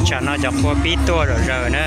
Tsam no cov qhua pib tuaj zom zaws na.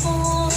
Npawg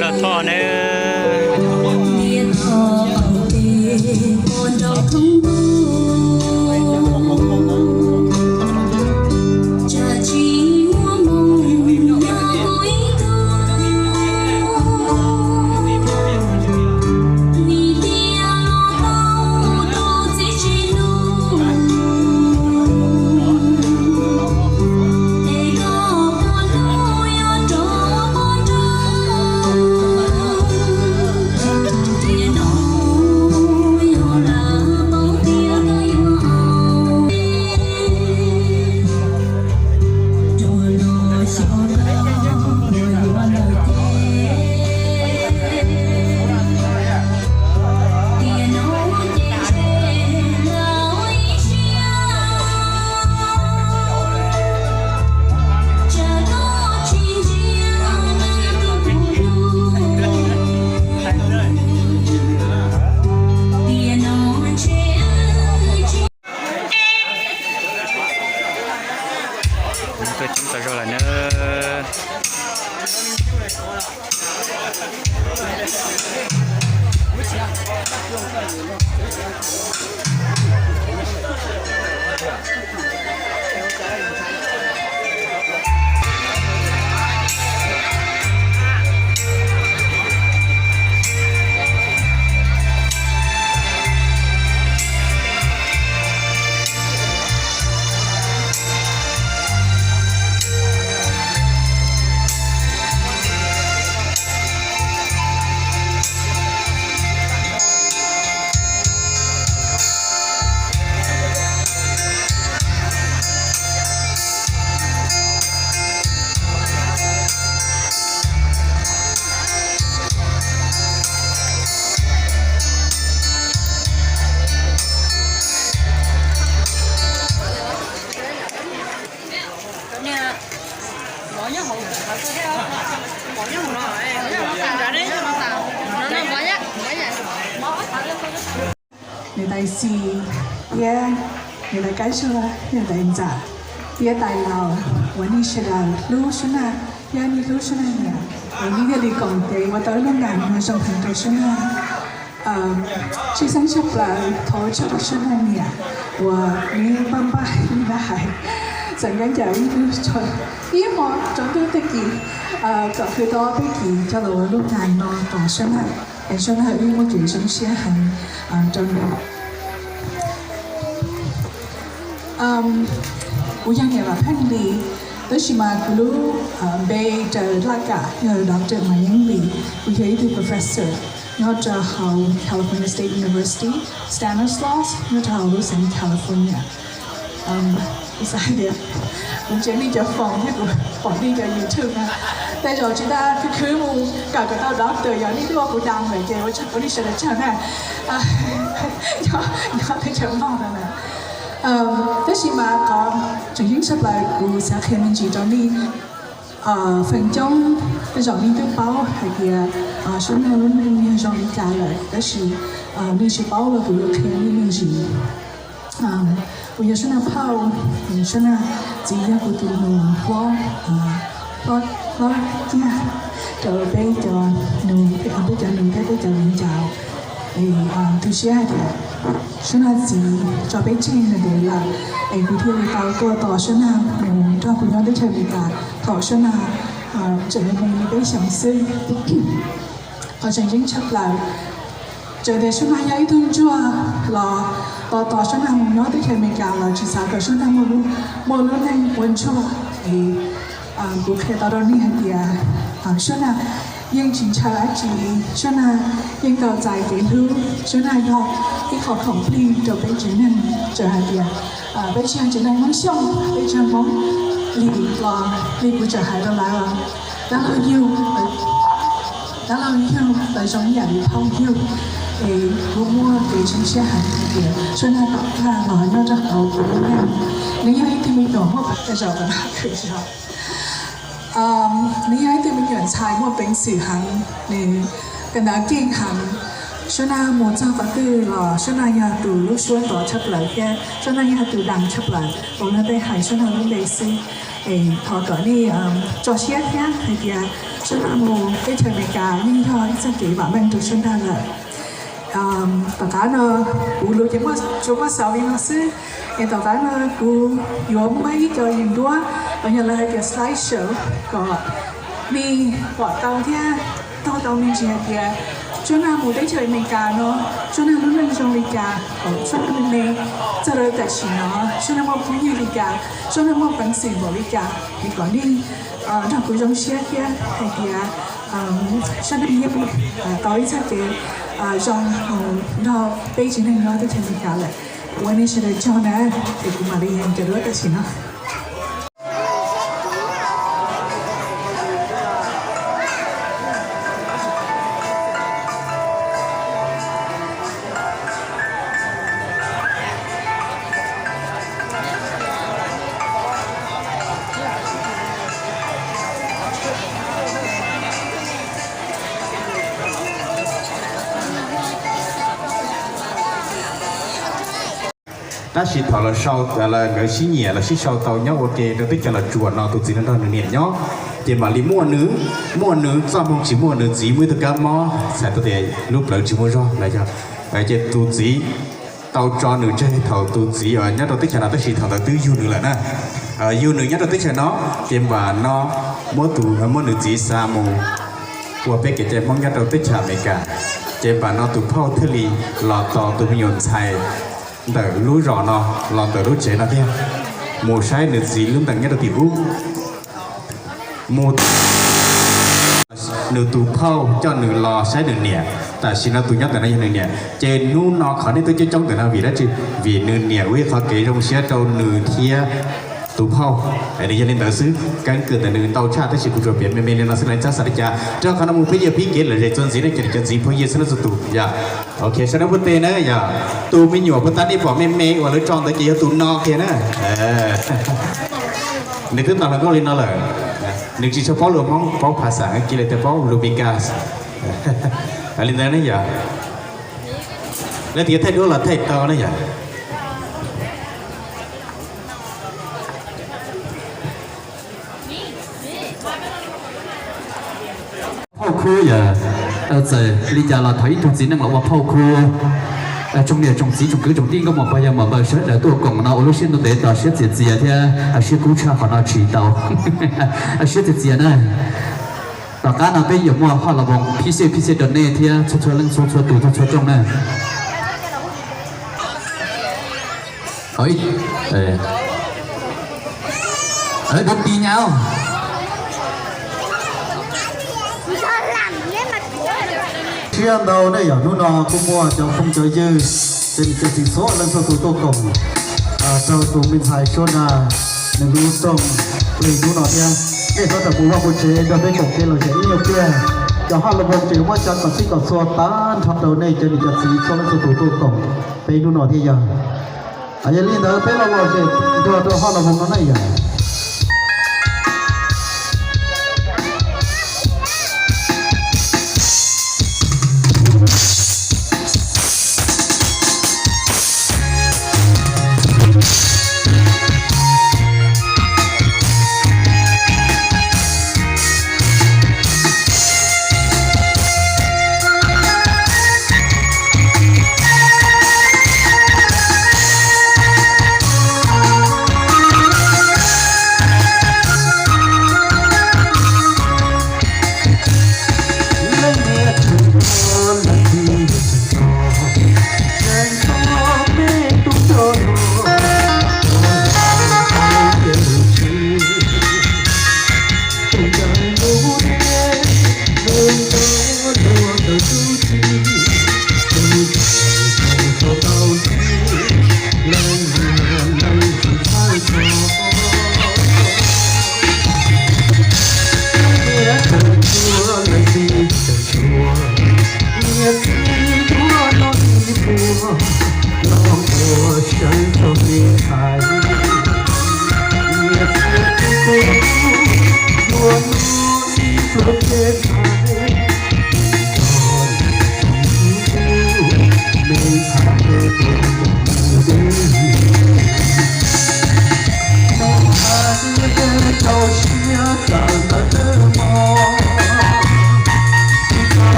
Lauj Thoj nawb. niam tais Xis thiab niam tais Kab Zuag, niam tais Ntxawm thiab tais laus uas nej sawv daws hlub Suab Nag thiab nej hlub Suab Nag niam, es nej thiaj li koom tes ua tau ib lub nkas no zoo heev rau Suab Nag. Tshwj xeeb tshaj plaws thov ua tsaug rau Suab Nag niam uas neb npaj npaj neb hais txawm nkag ncaws ib hnub ib hmo tsaus ntuj tag kis kom khwv tau ob peb kis coj los ua lub nkas no rau Suab Nag, es Suab Nag wb muaj kev zoo siab heev rau nws. Kuv yog niam Vam Pheej Lis, tab sis mas kuv lub npe raws laj kam yog Doctor Mas Yeeb Lis. Kuv yog ib tug professor nyob rau hauv California State University, Stanislaus, nyob rau hauv lub xeev California. Kuv xav hais tias kuv ntsia nej cov phone thiab kuv pom nej cov YouTube na, tej zaum tsis tas khwv khwv mus kawm kom tau doctor, yog nej twb ua kuv dag lawm ces ua tsaug, ua nej sawv daws tsaug na. Nyob teb chaws Nplog no na. Tab sis mas qhov tseem ceeb tshaj plaws kuv xav qhia me ntsis rau nej, feem coob tej zaum nej twb paub hais tias Suab Nag lub neej yog zoo li cas lawm, tab sis nej tsis paub los kuv yuav qhia nej me ntsis. Kuv yog Suab Nag phauj, Suab Nag txiv yog kuv tus nus hlob, hlob, hlob kiag rau peb cov nus, peb cov nus thiab peb cov viv ncaus. Es tu siab hais tias Suab Nag txiv tso peb tseg ntev lawm, es kuv thiaj li tau tuaj tos Suab Nag mus nrog kuv nyob teb chaws Amelikas thaum Suab Nag tseem me me li peb xyoos xwb. Qhov tseem ceeb tshaj plaws, txawm tias Suab Nag yog ib tug ntsuag los tos tos Suab Nag mus nyob teb chaws Amelikas los tsis xav kom Suab Nag muaj lub neej ua ntsuag. Es kuv qhia tau rau nej hais tias Suab Nag yeej tsis ntshaw dab tsi, Suab Nag yeej tau txais kev hlub, Suab Nag yog ib qho khoom plig rau peb tsev neeg. Txawm hais tias peb tsis yog tsev neeg Hmoob Xyooj, peb tsev neeg Hmoob Lis los li kuv txawm hais rau lawv, dab laug yug, dab laug yug lawv zoo ib yam li phauj yug. Es kuv muaj kev zoo siab heev hais tias Suab Nag tom qab los nyob rau hauv kuv lub neej. Nws yog ib tug me nyuam muaj peev xwm, nws yog ib tug me nyuam ntxhais muaj peev xwm heev, nws kawm ntawv keej heev. Suab Nag mus txog qhov twg los Suab Nag yog tus lub suab ntau tshaj plaws thiab Suab Nag yog tus deev tshaj plaws. Ua luag tej hais Suab Nag lub npe xwb. Es thov kom nej tso siab thiab hais tias Suab Nag mus teb chaws Amelikas yeej yog ib txoj kev vam meej rau Suab Nag lawm. Tom qab no kuv lus ces muaj tsuas muaj xaus li no xwb, es tom qab no kuv yuav muab ib co yees duab los yog lawv hais tias slide show kom nej pom tau thiab taug tau me ntsis hais tias Suab Nag mus teb chaws Amelikas no, Suab Nag lub neej zoo li cas, Suab Nag me me txog rau tam sim no, Suab Nag muaj phooj ywg li cas, Suab Nag muaj peev xwm npaum li cas, es kom nej nrog kuv zoo siab thiab hais tias Suab Nag yeej tau ib txoj kev zoo nrog peb tsev neeg nyob teb chaws Amelikas lawm. Ua nej sawv daws tsaug na, es kuv mam li yees cov duab tam sim no. Tab sis thaum los sau, nkawd sib nyiam los sib sau tau nyob ua ke rau teb chaws Los Tsuas no, tus txiv no nrog nws niam nyob, ces mam li muaj nws, muaj nws txoj hmoo tsis muaj nws txiv muaj ib tug kab mob txhais tau tias lub plawv tsis muaj zog na yog. Ces tus txiv tau tso nws tseg thaum tus txiv nyob rau teb chaws no, tab sis thaum ntawd twb yug nws lawm na. Yug nws nyob rau teb chaws no, ces mam no muab tus, muab nws txiv xa mus ua peb kev cai Hmoob nyob rau teb chaws Amelikas. Ces mam no tus phauj thiaj li los tos tus me nyuam ntxhais ntawm lub zos no los ntawm lub tsev no thiab, mus saib nws txiv lub ntees nyob rau tim ub. Mus, nws tus phauj coj nws los saib nws niam, tam sim no tus nyob ntawm no yog nws niam. Ces hnub no qhov nej tuaj coob coob ntawm no vim dab tsi? Vim nws niam ua ib qhov kev zoo siab rau nws thiab tus phauj. Nws yog li ntawd xwb, keeb kwm ntawm nws ntau tshaj, tab sis kuv tsuas piav me me li no xwb, nej txhob xav li cas. Rau qhov no mus peb yawg pib kev lom zem txuas ntxiv no ces nws cov ntxiv phooj ywg xwb no txhua tus yom. Ok, sawv daws pub tes na yom. Tus me nyuam puag ta nej pom me me uas lawv tso ntawd ces yog tus no kiag na. Nws twb tau hluas nkauj li no lawm. Nws tsis tshua paub lus Hmoob, paub phas xas kiv li, tias paub lus Mis Kas li ntawd ne yom. Leej twg thaij duab los thaij tau na yom. Phauj khub yom, txawm li cas los thov ib tug txiv neej los ua phauj khub. Tsoom niam tsoom txiv tsoom kwv tsoom tij nkauj muam pog yawg muam npawg sawv daws tuaj koom no ua lub siab ntuj ntev tos siab txias txias thiab siab kub tshaj qhov no tsis tau. Siab txias txias na. Tom qab no peb yuav muaj hoj los voos phib xiaj phib xiaj rau nej thiab txhua txhua leej txhua txhua tus txhua txhua rooj na. Ov, dub ti nyab. Siab ntau nej yom, hnub no kuj muaj cov phooj cov ywg, cov niam cov txiv txhua leej txhua tus tuaj koom rau tus me ntxhais Suab Nag nws lub rooj plig hnub no thiab. Nej txhob rawm mus vaj mus tsev, nrog peb koom kev lom zem ib nyuag pliag. Cov hoj los voos ces muab tso kom txhij kom txhua tag nrho rau nej cov niam cov txiv txhua leej txhua tus tuaj koom peb hnub no thiab yog. Yog li ntawd peb los lom zem nrog rau hoj los voos no na yom.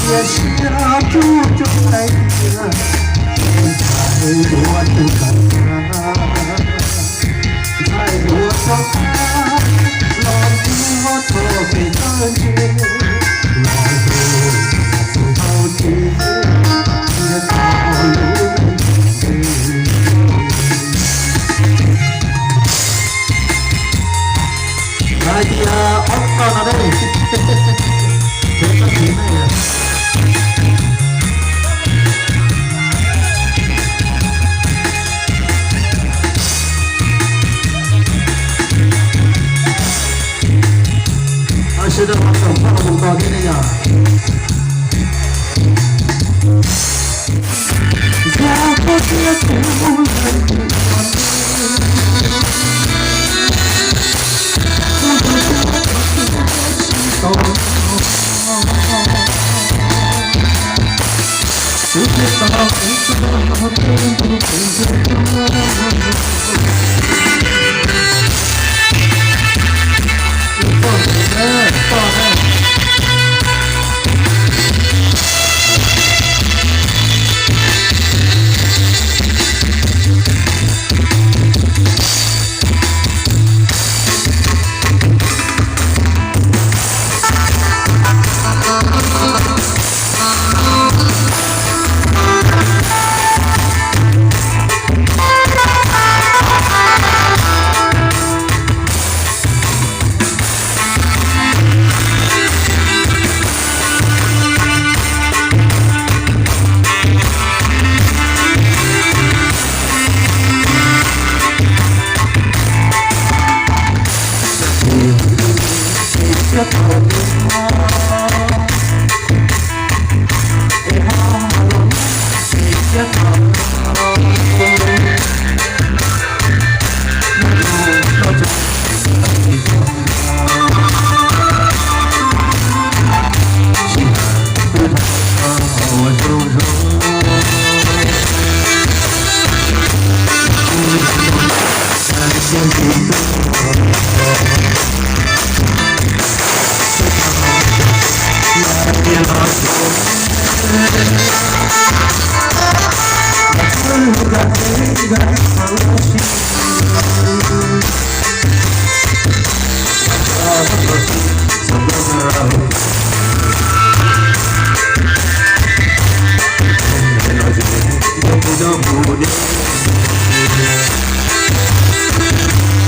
Cia siab rub rub hais tias, ntxhais dua tus kawm ntxhais dua rov qab los ua txoj kev txawj ntse, los ua tus tau tsis cia tau lub neej. Hais tias ob txoj no ne, ces txoj kev ne. Sawv daws ho tau pom mus nkaus thiab ne yom. Yog koj thiab kuv leej twg ua neej, kuv tus kheej tsis tau, kuv thiaj tau, kuv tau, kuv tau, kuv tau.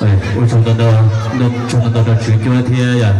Ua tsaug ntau ntau rau Tswv Cuab thiab yom.